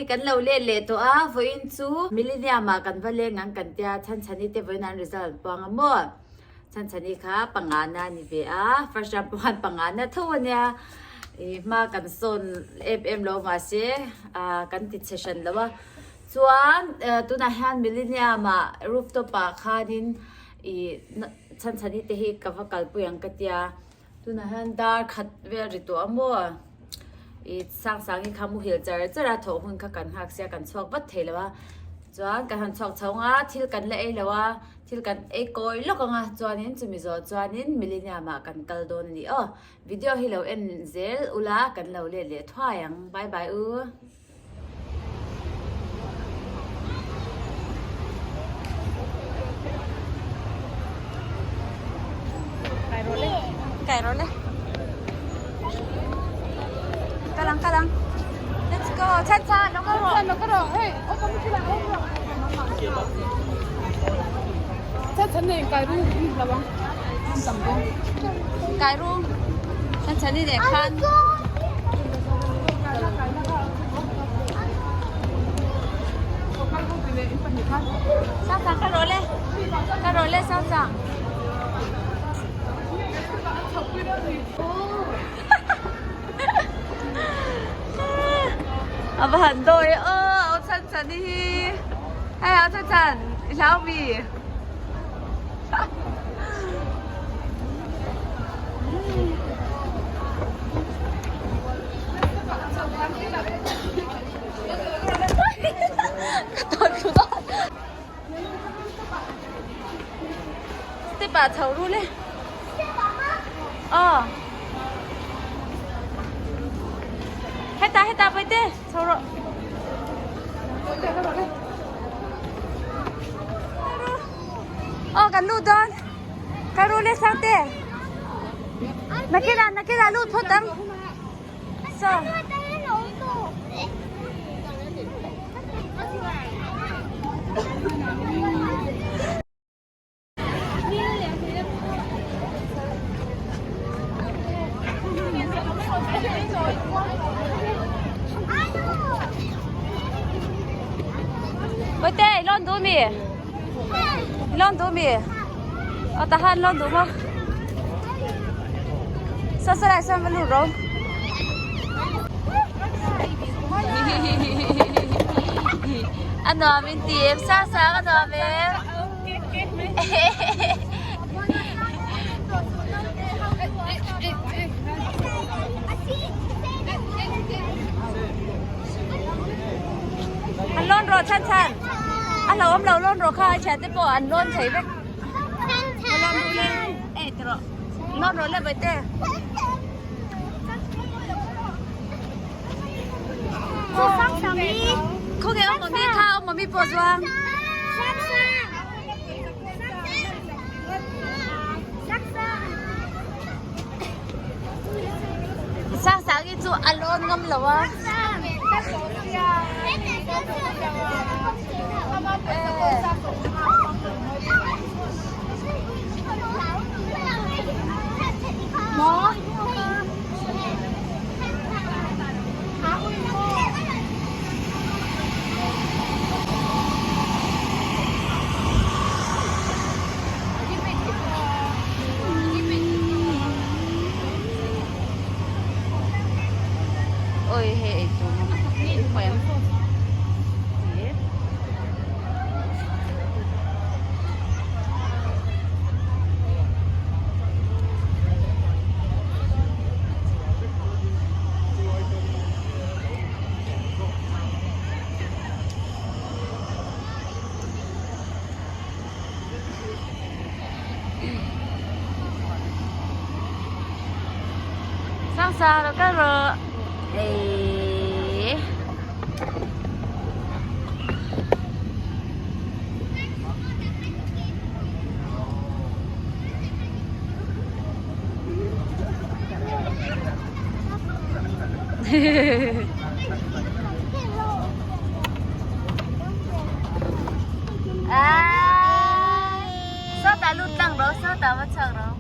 Hei kan lo let leh tawh a, vawiin chu Millennium ah kan va leng ang kan tia, Chhanchhani te vawiin an result an puang a maw? Chhanchhani kha pangana a ni ve a, first round pawh khan pangana tho a nia, ih hma kan sawn em em lo mahse ah kan ti chhe hran lo a, chuan tunah hian Millennium ah rooftop ah khanin ih Chhanchhani te hi ka va kalpui ang ka tia. Tunah hian dar khat vel ri tawh a maw? Ih Sangsangi kha muhil char char a thawh hun kha kan nghak sia kan chhuak vat thei lo a, chuan kan han chhuak chho ang a, thil kan la ei lo a, thil kan ei kawi lawk ang a, chuanin chumi zawh chuanin Millennium ah kan kal dawn a ni aw. Video hi lo en zel ula kan lo let leh thuai ang. Bye bye u. Kai rawh le. Kal ang kal ang. Let's go. Chan chan lo kal rawh. Lo kal rawh. Hey, o kamu chila o. Chan chan nei kai ru lawang. Tam bong. Kai ru. Chan chan ni ne khan. Sang sang kal rawh le. Kal rawh le sang sang. A va han dawi aw, au chan chan hi hi. Hei au chan chan, i hlau mi. Ka tawn thu dawn. Step ah chho ru le. Aw. Heta heta paite chho rawh. Aw kan lut dawn. Ka ru le sang te. Nakina nakina lut phawt ang. So. Bawihte i lawn duh mi? I lawn duh mi? Aw tahan lawn duh maw? Saw saw lai sawn va lut ro. A nuam in ti em sang sang a nuam em. An lawn rawh chhan chhan. A lo awm lo lawn rawh kha a thiante pawh an lawn thei vek. Lawn ru le. Ei ti rawh. Lawn rawh le bawihte. Khawnge awm mami kha awm mami pawh zuang. Sang sang hi chu a lawn ngam lo a. Ôi hei eitur Sang sang lo kal rawh. Eii. Sawtah lut tlang rawh, sawtah va chhuak rawh.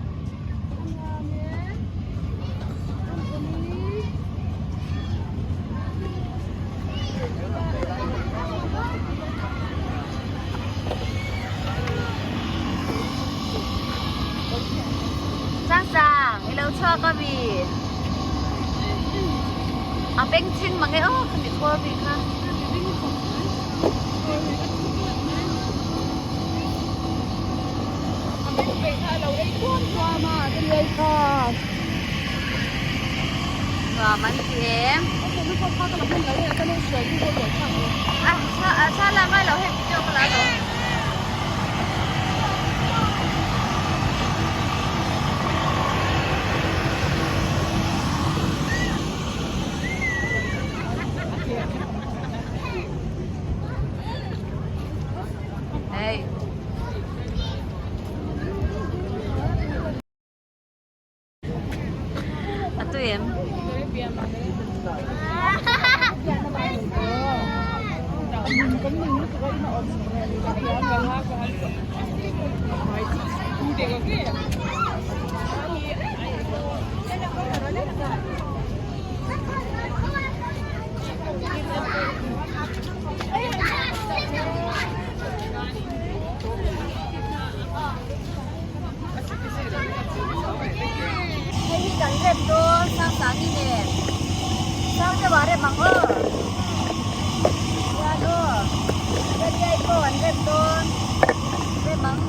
mi? A bengchheng mang e aw khami khawl ri kha. Nuam an ti em? A thla la ngai lo hei video ka la lo. Hey. A tui em? Hei hi kan rem dawn sang sang i nen sang deuh ah rem ang aw hian aw Daniel pawh an rem dawn rem ang.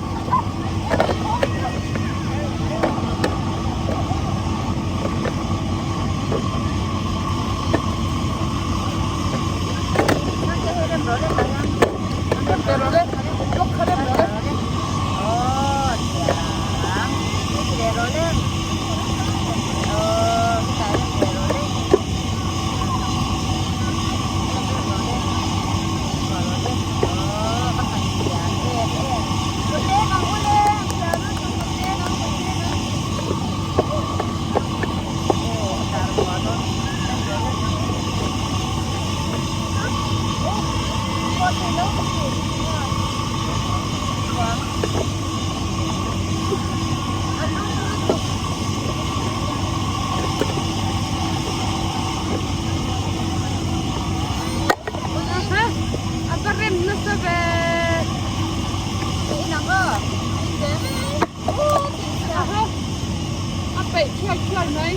A peih thuai thuai mai.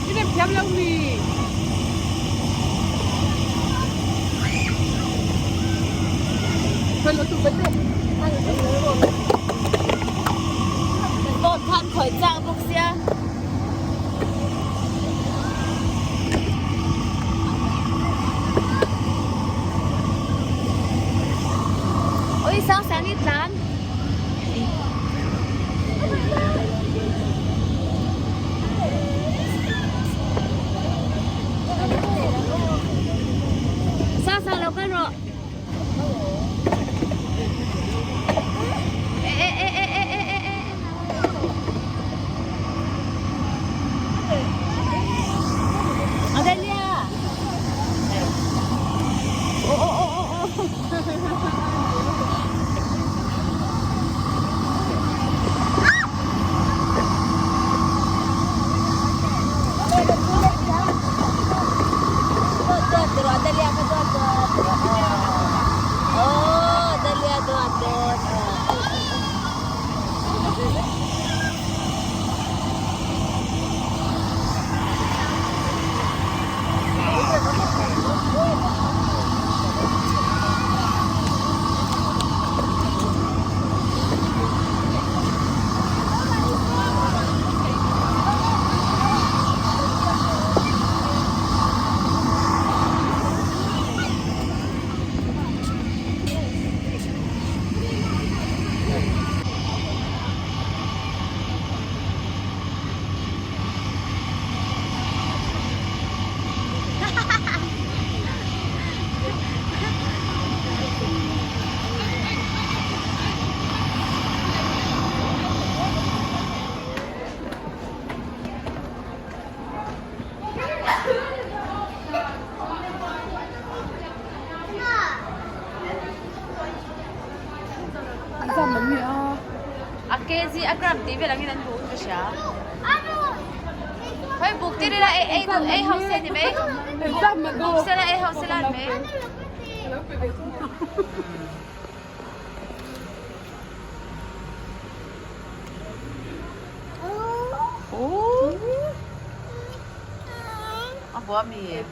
I rem thiam lo mi. Boat khan khawih chak bawk sia. Oi sang sang ni tlan. Sang sang lo kal rawh. E e e e e e e e. Adelia. Oh oh oh oh oh. A kg a gram tih vel angin an buk ka hria. Hei buk tir ila ei ei duh ei ho se ni mai. Buk sela ei ho sela ni mai. bua mi?